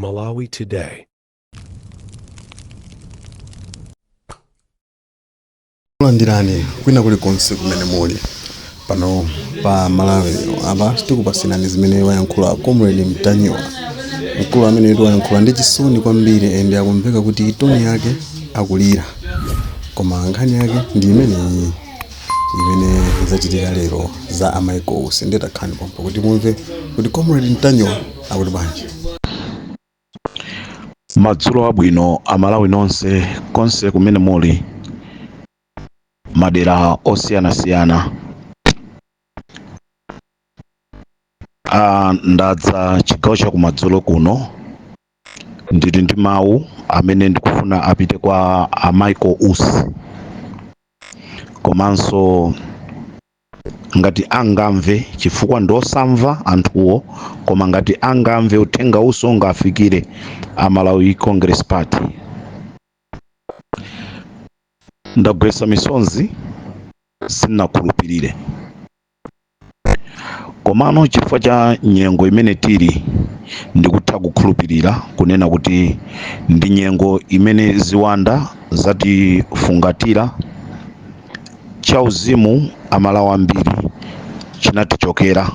Malawi Today. Landirani kwina kulikonse kumene muli pano pa Malawi. Apa tikupatsirani zimene wayankhula Comrade Mtanyiwa, mkulu amene wayankhula ndi chisoni kwambiri and akumveka kuti tone yake akulira, koma nkhani yake ndi imeneyi imene zachitika lero za a Michael Usi. Ndiye takhalani pompo kuti mumve kuti Comrade Mtanyiwa akuti bwanji. Madzulo abwino Amalawi nonse konse kumene muli, madera osiyanasiyana. Ndadza chigawo cha kumadzulo kuno, ndili ndi mawu amene ndikufuna apite kwa a Michael Usi, komanso ngati angamve, chifukwa ndiosamva anthuwo, koma ngati angamve uthenga uso ungafikire a Malawi Congress Party. Ndagwetsa misonzi, sindinakhulupirire, komano chifukwa cha nyengo imene tili, ndikutha kukhulupirira kunena kuti ndi nyengo imene ziwanda zatifungatira. Chauzimu Amalawi ambiri chinatichokera.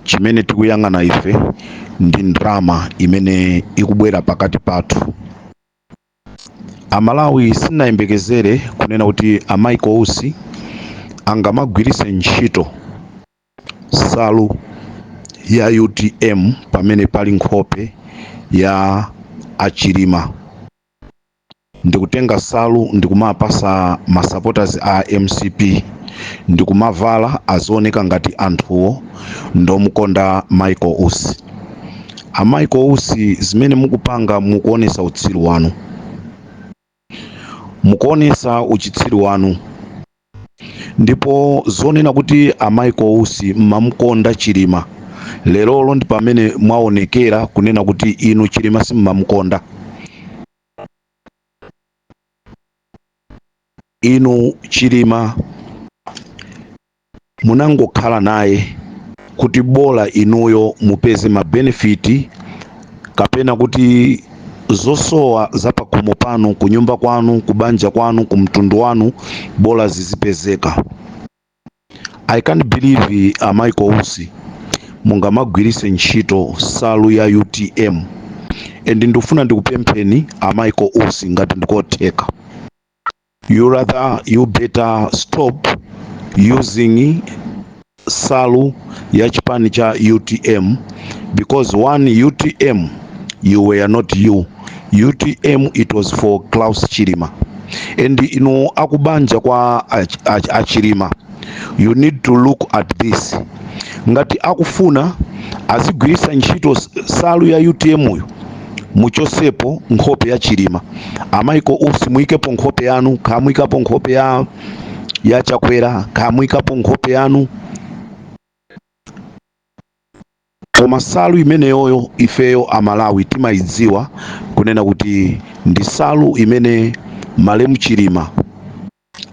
Chimene tikuyang'ana ife ndi ndrama imene ikubwera pakati pathu Amalawi. Sinayembekezere kunena kuti a Michael Usi angamagwiritse ntchito salu ya UTM pamene pali nkhope ya Achilima, ndikutenga salu ndikumapasa ma supporters a MCP ndikumavala, azioneka ngati anthuwo ndomukonda Michael Usi. A Michael Usi, zimene mukupanga, mukuonesa utsiru wanu, mukuonesa uchitsiru wanu. Ndipo zonena kuti a Michael Usi mmamukonda Chilima, lerolo ndi pamene mwaonekera kunena kuti inu Chilima simmamukonda. Inu Chilima munangokhala naye kuti bola inuyo mupeze ma benefit kapena kuti zosowa za pakhomo panu, kunyumba kwanu, kubanja kwanu, kumtundu wanu, bola zizipezeka. I can't believe, a Michael Usi, mungamagwirise ntchito salu ya UTM. And ndikufuna ndikupempheni, a Michael Usi, ngati ndikotheka, you better stop using salu ya chipani cha UTM, because one, UTM, you were not you. UTM, it was for Klaus Chilima. And inu akubanja kwa Achilima, you need to look at this. Ngati akufuna azigwiritsa ntchito salu ya UTM uyu, muchosepo nkhope ya Chilima. A Michael Usi, muyikepo nkhope yanu, khamuyikapo nkhope ya Chakwera, khamuyikapo nkhope yanu, koma salu imeneyoyo ifeyo Amalawi timayidziwa kunena kuti ndi salu imene malemu Chilima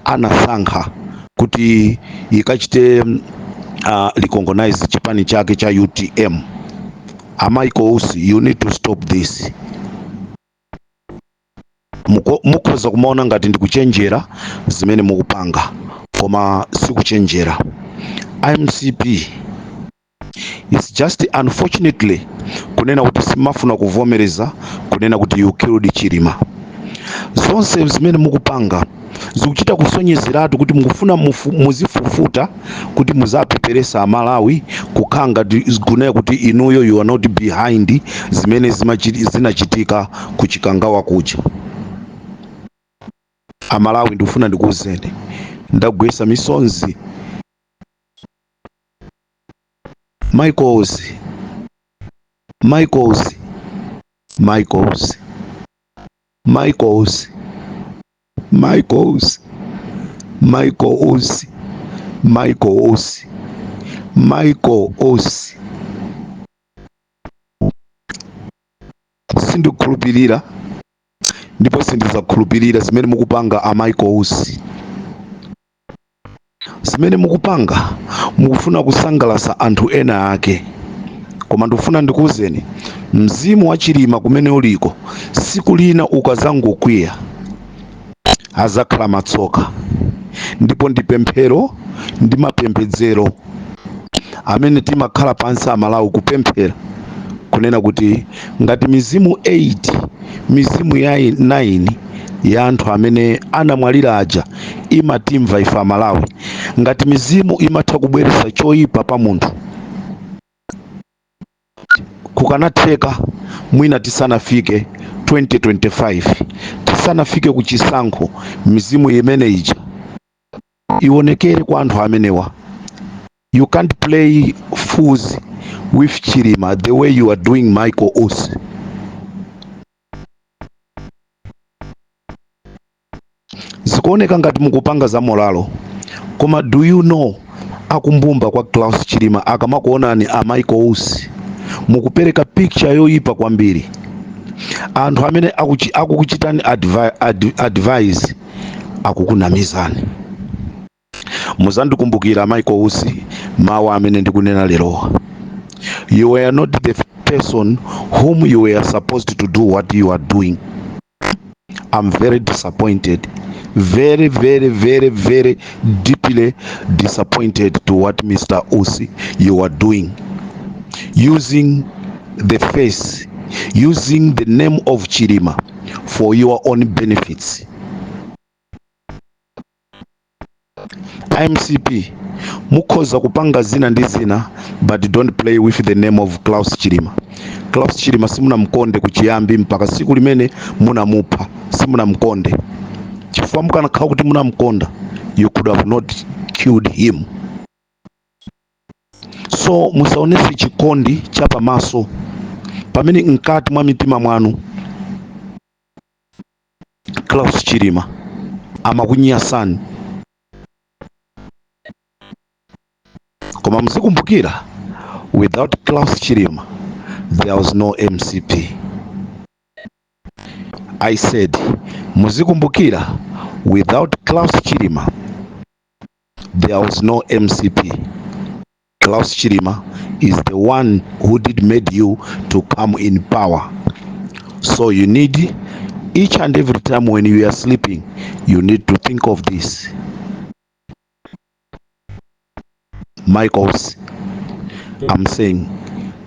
anasankha kuti ikachite recognize chipani chake cha UTM. A Michael Usi, you need to stop this. Mukhoza kumaona ngati ndikuchenjera zimene mukupanga, koma sikuchenjera. MCP, it's just unfortunately kunena kuti simafuna kuvomereza kunena kuti you killed Chilima. Zonse zimene mukupanga zikuchita kusonyezeratu kuti mukufuna muzifufuta kuti muzapeperesa Amalawi kukhala ngati kunena kuti inuyo you are not behind zimene zinachitika ku Chikangawa kuja. Amalawi, ndikufuna ndikuwuzeni, ndagwesa misonzi. Michaels, Michaels, Michaels, Michaels, Michaels, Michael Usi, Michael Usi, Michael Usi, sindikukhulupirira ndipo sindizakhulupirira zimene mukupanga, a Michael Usi. Zimene mukupanga, mukufuna kusangalasa anthu ena ake. Koma ndikufuna ndikuwuzeni, mzimu wa Chilima kumene uliko, siku lina ukazangokwiya azakhala matsoka. Ndipo ndi pemphero ndi mapembedzero amene timakhala pansi Amalawi kupemphera kunena kuti ngati mizimu 8, mizimu ya 9 ya anthu amene anamwalira aja imatimva ife Amalawi, ngati mizimu imatha kubweretsa choyipa pa munthu, kukanatheka mwina tisanafike 2025, tisanafike ku chisankho, mizimu imene ija ionekere kwa anthu amenewa. You can't play fools with Chilima the way you are doing, Michael Usi. Zikuoneka ngati mukupanga za moralo, koma do you know akumbumba kwa Klaus Chilima akamakuonani a Michael Usi mukupereka picture yoyipa kwambiri. Anthu amene akukuchitani advise akukunamizani. Muzandikumbukira, Michael Usi, mawu amene ndikunena lerowa. You were not the person whom you were supposed to do what you are doing. I'm very disappointed, very, very, very, very deeply disappointed to what, Mr. Usi, you are doing, using the face, using the name of Chilima for your own benefits. MCP mukhoza kupanga zina ndi zina, but don't play with the name of Klaus Chilima. Klaus Chilima simunamkonde kuchiyambi mpaka siku limene munamupha, simunamkonde, chifukwa mukanakhala kuti munamkonda, you could have not killed him. So musaonese chikondi cha pamaso pamene mkati mwa mitima mwanu Klaus Chilima amakunyasani. Koma muzikumbukira, without Klaus Chilima there was no MCP. I said muzikumbukira, without Klaus Chilima there was no MCP. Klaus Chilima is the one who did made you to come in power. So you need, each and every time when you are sleeping, you need to think of this. Michael Usi, I'm saying,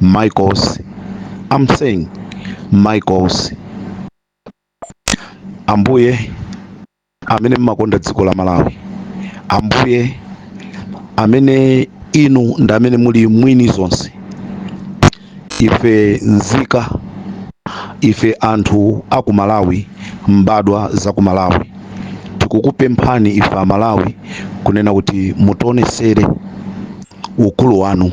Michael Usi, I'm saying, Michael Usi. Ambuye amene mmakonda dziko la Malawi, Ambuye amene inu ndi amene muli mwini zonse, ife nzika, ife anthu aku Malawi, mbadwa za ku Malawi, tikukupemphani ife Amalawi kunena kuti mutionesere ukulu wanu.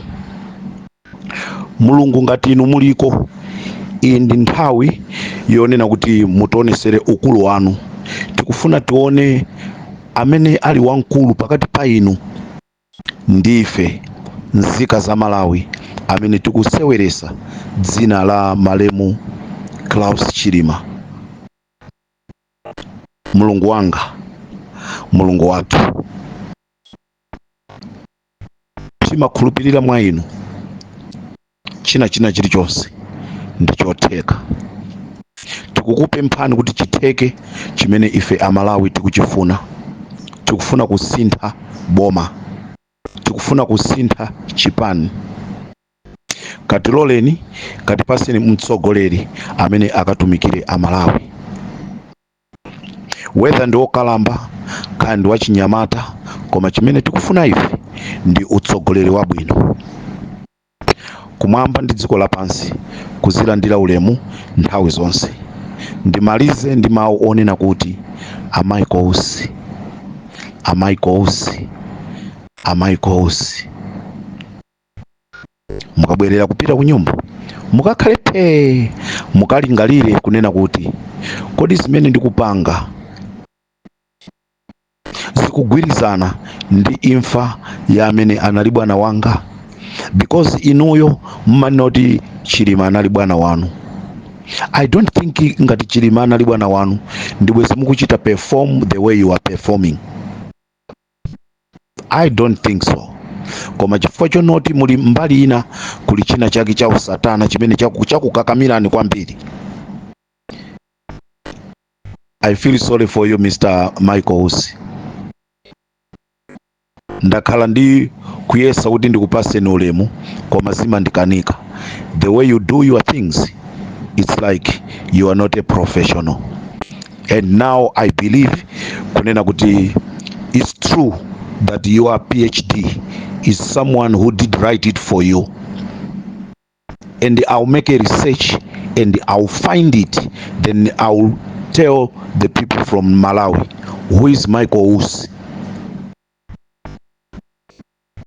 Mulungu, ngati inu muliko, iyi ndi nthawi yonena kuti mutionesere ukulu wanu. Tikufuna tione amene ali wamkulu pakati pa inu ndi ife nzika za Malawi amene tikuseweresa dzina la malemu Klaus Chilima. Mulungu wanga, Mulungu wathu, timakhulupirira mwa inu, china china chilichonse ndi chotheka. Tikukupemphani kuti chitheke chimene ife Amalawi tikuchifuna. Tikufuna kusintha boma, tikufuna kusintha chipani. Katiloleni, katipaseni mtsogoleri amene akatumikire Amalawi, whether ndi wokalamba kaya ndi wachinyamata, koma chimene tikufuna ife ndi utsogoleri wabwino. Kumwamba ndi dziko lapansi kuzilandira ulemu nthawi zonse. Ndimalize ndi mawu onena kuti a Michael Usi, a Michael Usi, a Michael Usi, mukabwerera kupita ku nyumba, mukakhale phee, mukalingalire kunena kuti kodi zimene ndikupanga zikugwirizana ndi imfa ya amene anali bwana wanga? Because inuyo mmanena kuti Chilima anali bwana wanu. I don't think ngati Chilima anali bwana wanu ndibwezi mukuchita perform the way you are performing. I don't think so. Koma chifukwa chonoti muli mbali ina, kuli china chake cha usatana chimene chakukakamirani kwambiri. I feel sorry for you, Mr Michael Usi. Ndakhala ndi kuyesa kuti ndikupaseni ulemu, koma zimandikanika. The way you do your things, it's like you are not a professional. And now I believe kunena kuti it's true that your PhD is someone who did write it for you. And I'll make a research and I'll find it, then I'll tell the people from Malawi who is Michael Usi.